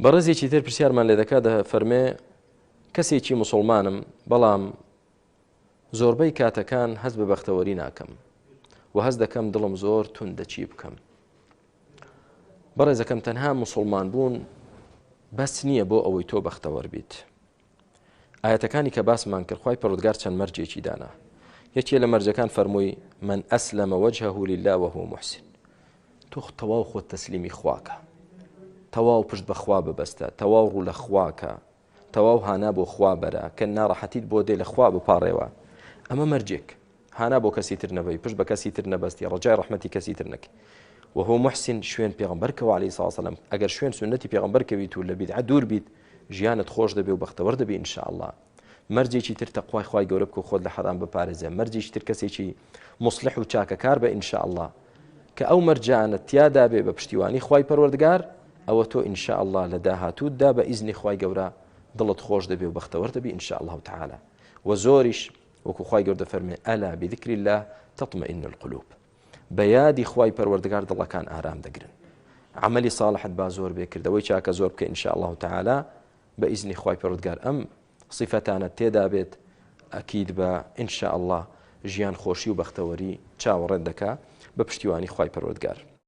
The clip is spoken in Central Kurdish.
بەڕێزێکی تر پرسیارمان لێ دەکات دەفەرمێ کەسێکی مسلمانم بەڵام زۆربەی کاتەکان هەست بە بەختەوەری ناکەم و هەست دەکەم دڵم زۆر توندە چی بکەم بەڕێزەکەم تەنها مسلمان بوون بەس نییە بۆ ئەوەی تۆ بەختەوەر بیت ئاەتەکانی کە باسمان کرد خی پەرودگار چەند مەرجێکی دانا یەکێ لە مەرجەکان فەرمووی من ئەسلەمە وجهه لله وهو محسن تۆ تەواو خۆت تەسلیمی خواکە تەواو پشت بەخوا ببەستە تەواو ڕوو لە خواکە تەواو هانا بۆ خوا بەرە کە ناڕەحەتیت بۆ دێ لە خوا بپاڕێوە ئەمە مەرجێک هانا بۆ کەسی تر نەبەی پشت بە کەسی تر نەبەستی ڕەجای ڕەحمەتی کەسی تر نەکەی وهو محسن شوێن پێغەمبەر کەوە عەلەیهی سڵاو سەلام ئەگەر شوێن سوننەتی پێغەمبەر کەویت و لە بیدعە دوور بیت ژیانت خۆش دەبێ و بەختەوەر دەبی ان شاء الله مەرجێکی تر تەقوای خوای گەورە بکە و خۆت لە حەرام بپارێزە مەرجێکی تر کەسێکی مصلح و چاکەکار بە ان شاء الله کە ئەو مەرجانە تیادا بێ بە پشتیوانی خوای پەروەردگار ئەوە تۆ ان شاء الله لە داهاتووتدا بە ئیزنی خوای گەورە دڵت خۆش دەبێ و بەختەوەر دەبی ان شاء الله تعالی و زۆریش وەکو خوای گەورە دەفەرمێ الا بذکر الله تطمئن القلوب بە یادی خوای پەروەردگار دڵەکان ئارام دەگرن عملی صالحت با زۆر بێ کردەوەی چاکە زۆر بکە ان شاء الله تعالی بە ئیزنی خوای پەروەردگار ئەم صفەتانە تێدا بێت ئەکید بە ان شاء الله ژیان خۆشی و بەختەوەری چاوەڕێت دەکا بە پشتیوانی خوای پەروەردگار.